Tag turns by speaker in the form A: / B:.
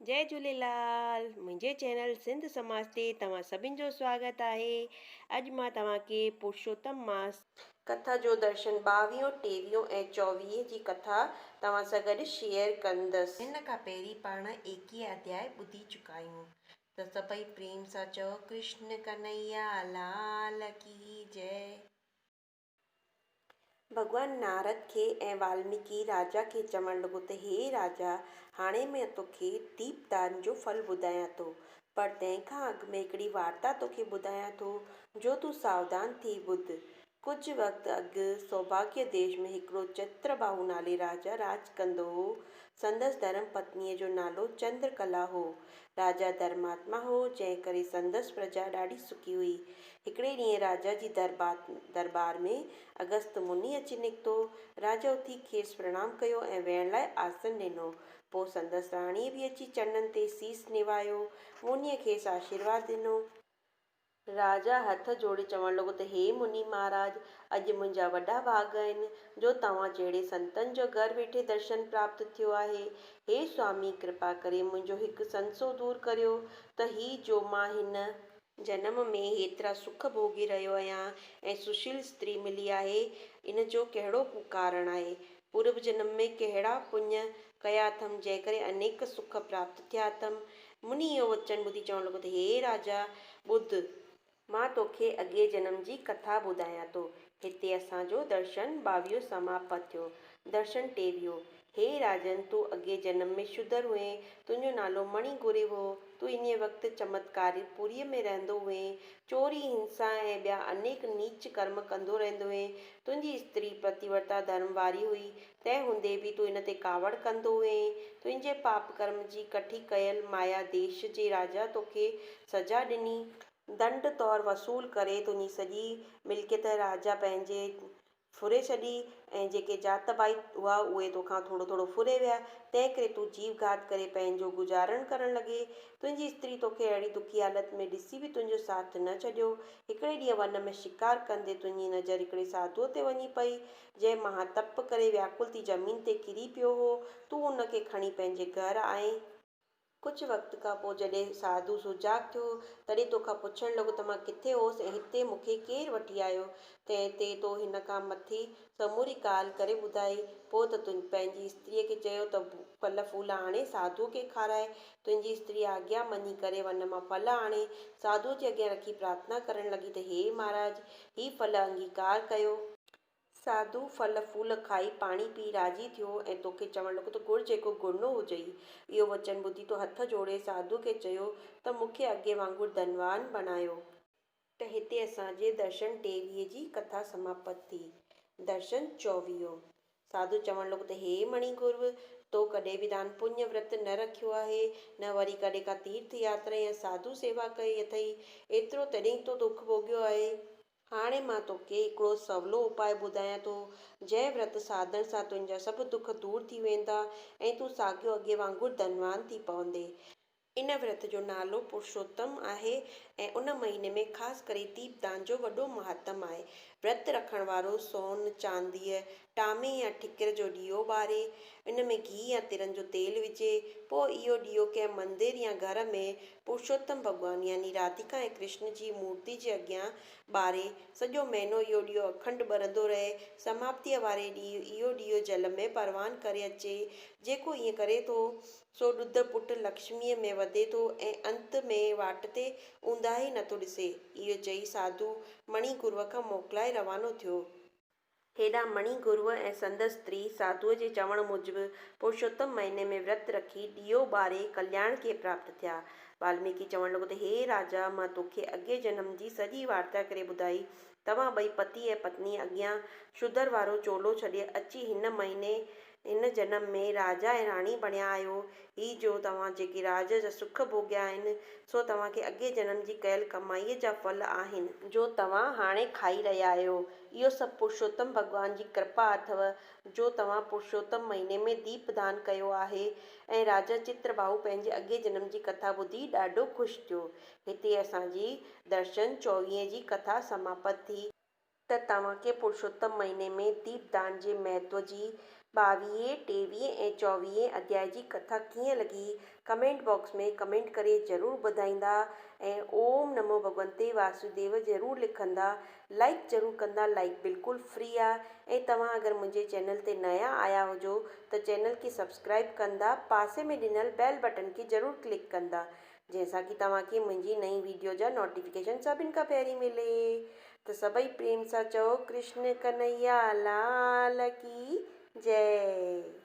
A: جئي جهوليلال منهنجي چينل سنڌ سماج تي توهان سڀن جو سواگت آهي اڄ مان توهان کي پرشوتم ماس. ڪٿا جو درشن ٻاويهون ٽيويهون ۽ چوويهين جي ڪٿا توهان سان گڏ شيئر ڪندس. هن کان پهرين پاڻ ايڪيهه اڌياء ٻڌي چڪا آهيون ته سڀئي پريم سان چئو ڪرشن ڪنهيا لال ڪي جئي. ڀڳوان نارد کي ۽ والميڪي راجا کي چوڻ لڳو ته هي راجا! هاڻي مان توکي ديپ دان جو ڦل ٻڌايان ٿو، پر تنهن کان اڳ ۾ هڪڙي وارتا توکي ٻڌايان ٿو، جو تون ساوڌان ٿي ٻڌ. ڪجهه وقت اڳ سوڀاگيه ديش ۾ هڪڙو چترباهو نالي راجا راڄ ڪندو هو. سندس ڌرم پتنيء جو نالو چندرڪلا هو. راجا ڌرماتما هو، جنهن ڪري سندس پرجا ڏاڍي سکي هئي. هڪڙي ڏينهن راجا جي درٻار ۾ اگست مني اچي نڪتو. راجا اٿي کيس پرڻام ڪيو ۽ ويهڻ لاء آسن ڏنو. پوء سندس راڻيء به اچي چرنن تي سيس نوايو. منيء کيس آشيرواد ڏنو. راجا هٿ جوڙي چوڻ لڳو ته هي مني مهاراج! اڄ منهنجا وڏا ڀاڳ آهن، جو توهان جهڙي سنتن جو گهر ويٺي درشن پراپت ٿيو آهي. هي سوامي! ڪرپا ڪري منهنجو هڪ سنسو دور ڪريو ته هي جو مان هن. جنم ۾ هيترا سک ڀوڳي رهيو آهيان ۽ سشيل استري ملي آهي، ان جو ڪهڙو ڪارڻ آهي؟ پورب جنم ۾ ڪهڙا پڃ ڪيا اٿم، جنهن ڪري انيڪ سک پراپت ٿيا اٿم. مني اهو وچن ٻڌي چوڻ لڳو ته هي راجا! ٻڌ! مان توکي اڳئين جنم جي ڪٿا ٻڌايان ٿو. هتي اسان جو درشن ٻاويهون سماپت ٿيو. درشن ٽيويهون، هي راجن! تون اڳئين جنم ۾ شودر هئين. تنهنجو نالو مڻي گريو هو. تون انهيء وقت چمتڪاري پوريء ۾ رهندو هئين. چوري، هنسا ۽ ٻيا انيڪ نيچ ڪرم ڪندو رهندو هئين. تنهنجي استري پتيورتا ڌرم واري هئي، تنهن هوندي به تون ان تي ڪاوڙ ڪندو هئين. تنهنجي پاپ ڪرم جي ڪٺي ڪيل مايا ديش جي راجا توکي سزا ڏني. دنڊ طور وصول ڪري تنهنجي سڄي ملڪيت راجا پنهنجي ڦري ڇڏي ۽ جيڪي جات ڀائي هئا اهي توکان ٿورو ٿورو ڦري ويا، تنهنڪري تون جيو گهات ڪري پنهنجو گذارڻ ڪرڻ لڳين. تنهنجي استري توکي اهڙي دکي حالت ۾ ڏسي به تنهنجو ساٿ نه ڇڏيو. هڪڙي ڏينهن ون ۾ شڪار ڪندي تنهنجي نظر هڪڙي ساڌوء تي وڃي پئي، جنهن مها تپ ڪري وياڪل ٿي زمين تي ڪري پيو هو. تون ان کي کڻي پنهنجي گهر آئين. ڪجهه وقت کان پوء جڏهن ساڌو سجاڳ ٿيو، تڏهن توکان پڇڻ لڳو ته مان ڪٿي هوس ۽ هتي مون کي ڪير وٺي آيو؟ تنهن تي تو هن کان مٿي سموري ڳالهه ڪري ٻڌائي. پوء ته تون پنهنجي استريء کي چيو ته ڦل ڦول آڻي ساڌوء کي کارائي. تنهنجي استري آگيا مڃي ڪري ون مان ڦل آڻي ساڌوء جي اڳيان رکي پرارٿنا ڪرڻ لڳي ته هي مهاراج! هي ڦل انگيڪار ڪيو. ساڌو ڦل ڦول کائي پاڻي پي راضي ٿيو ۽ توکي چوڻ لڳو ته گهر جيڪو گهرڻو هجئي. اهو وچن ٻڌي تو هٿ جوڙي ساڌوء کي چيو ته مون کي اڳي وانگر ڌنوان بڻايو. ته هتي اسان جي درشن ٽيويهه جي ڪٿا سماپت ٿي. درشن چوويهون. ساڌو چوڻ لڳو ته هي مڻي گرو! تو ڪڏهن به دان پڃ ورت نه رکيو آهي، نه وري ڪڏهن ڪا تيرٿ ياترا يا ساڌو سيوا ڪئي اٿئي. ايترو تڏهن تو دک ڀوڳيو آهي. هاڻي مان توکي هڪڙو سولو اپاء ٻڌايان ٿو، جنهن ورت ساڌڻ سان تنهنجا سڀ دک دور ٿي ويندا ۽ تون ساڳيو اڳي وانگر ڌنوان ٿي پوندين. ان ورت جو نالو پرشوتم آهي ۽ ان مهيني ۾ خاص ڪري ديپ دان جو وڏو مهاتم آهي. ورت رکڻ وارو سون، چانديء، ٽامي يا ٺڪر جو ڏيئو ٻاري، ان ۾ گيهه يا ترن جو تيل وجهي، پوء اهو ڏيئو ڪنهن مندر يا گهر ۾ پرشوتم ڀڳوان يعني راڌيڪا ۽ ڪرشن جي مورتي جي اڳيان ٻاري، سڄو مهينو اهو ڏيئو اکنڊ ٻرندو رهي. سماپتيء واري ڏينهن اهو ڏيئو جل ۾ پروان ڪري اچي. جيڪو ائين ڪري ٿو، سو ڏڌ پٽ لڪشميء ۾ وڌي ٿو ۽ انت ۾ واٽ تي اونداهي نٿو ڏسي. اهو چئي ساڌو مڻي گروء کان موڪلائي روانو ٿيو. هيڏانهن مڻي گروء ۽ سندس استري ساڌوء جي چوڻ موجب پرشوتم مهيني ۾ ورت رکي ڏيئو ٻاري ڪلياڻ کي پراپت ٿيا. والميڪي چوڻ لڳو ته هي راجا! مان توکي اڳئين جنم جي سڄي وارتا ڪري ٻڌائي. توهان ٻئي پتي ۽ پتني اڳيان شودر وارو چولو ڇڏي اچي هن مهيني هن جنم ۾ راجا ۽ راڻي بڻيا آهيو. هي جو توهان جيڪي راڄ جا سک ڀوڳيا آهن، سو توهان کي اڳئين جنم جي ڪيل ڪمائيء جا ڦل آهن. جو توهان هاڻي کائي رهيا آهيو. اهو سڀ پرشوتم ڀڳوان جي ڪرپا اٿو، جو توهان پرشوتم مهيني ۾ ديپ دان ڪيو آهي. ۽ راجا چترباهو پنهنجي اڳئين جنم جي ڪٿا ٻڌي ڏاڍو خوش ٿيو. هتي اسان جي درشن چوويهين جي ڪٿا سماپت ٿي. ته توهان کي پرشوتم مهيني ۾ ديپ دان جي مهتو جي ٻاويهين، ٽيويهين ۽ چوويهين اڌياء جي ڪٿا ڪيئن لڳي ڪمينٽ باڪس ۾ ڪمينٽ ڪري ضرور ٻڌائيندا ۽ اوم نمو ڀڳونتي واسوديو ضرور لکندا لائيڪ ضرور ڪندا لائيڪ بلڪل فري آ ۽ توهان اگر منهنجي چينل تي نيا آيا هجو ته چينل کي سبسڪرائيب ڪندا پاسي ۾ ڏنل بيل بٽڻ کي ضرور ڪلڪ ڪندا جنهن سان ڪي توهان کي منهنجي نئين ويڊيو جا نوٽيفڪيشن سڀن کان پهرين ملي ته سڀئي پريم سان چئو ڪرشن ڪنهيا لال ڪي جئي.